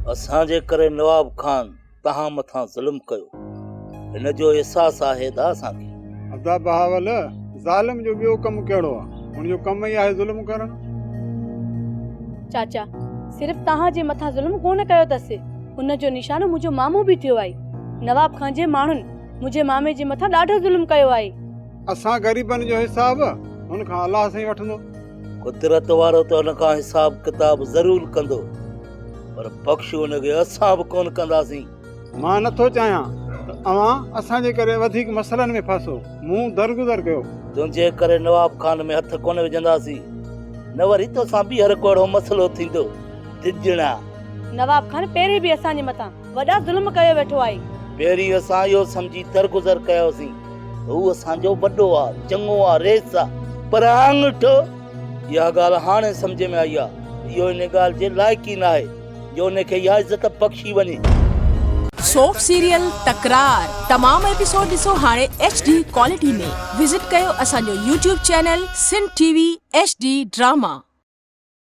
اسان جي ڪري نواب خان توهان مٿان ظلم ڪيو، ان جو احساس آهي ادا اسان کي. ادا بهاول، ظالم جو ٻيو ڪم ڪهڙو آ؟ هن جو ڪم ئي آهي ظلم ڪرڻ. چاچا، صرف توهان جي مٿان ظلم ڪونه ڪيو اٿس، ان جو نشانو منهنجو مامو به ٿيو آهي. نواب خان جي ماڻهن منهنجي مامي جي مٿان ڏاڍو ظلم ڪيو آهي. اسان غريبن جو حساب هن کان الله سائين وٺندو. قدرت وارو ته ان کان حساب ڪتاب ضرور ڪندو پر بخش ان کي اسان به ڪونه ڪنداسين. مان نه ٿو چاهيان ته اوهان اسان جي ڪري وڌيڪ مسئلن ۾ ڦاسو. مون درگذر ڪيو. تنهنجي ڪري نواب خان ۾ هٿ ڪونه وجهنداسين نه وري توسان ٻيهر ڪو اهڙو مسئلو ٿيندو. ڊڄڻا. نواب خان پهرين به اسان جي مٿان وڏا ظلم ڪيو ويٺو آهي. پهرين اسان اهو سمجهي درگذر ڪيوسين ته هو اسان جو وڏو آ، چڱو آ، رئيس آ، پر آڱوٺو! اها ڳالهه هاڻي سمجهه ۾ آئي آ ته اهو ان ڳالهه جي لائق ئي ناهي جو ان کي اها عزت بخشي وڃي. سوپ سيريل تڪرار تمام ايپيسوڊ ڏسو هاڻي ايڇ ڊي ڪوالٽي ۾ وزٽ ڪيو اسان جو YouTube channel Sindh T V H D drama.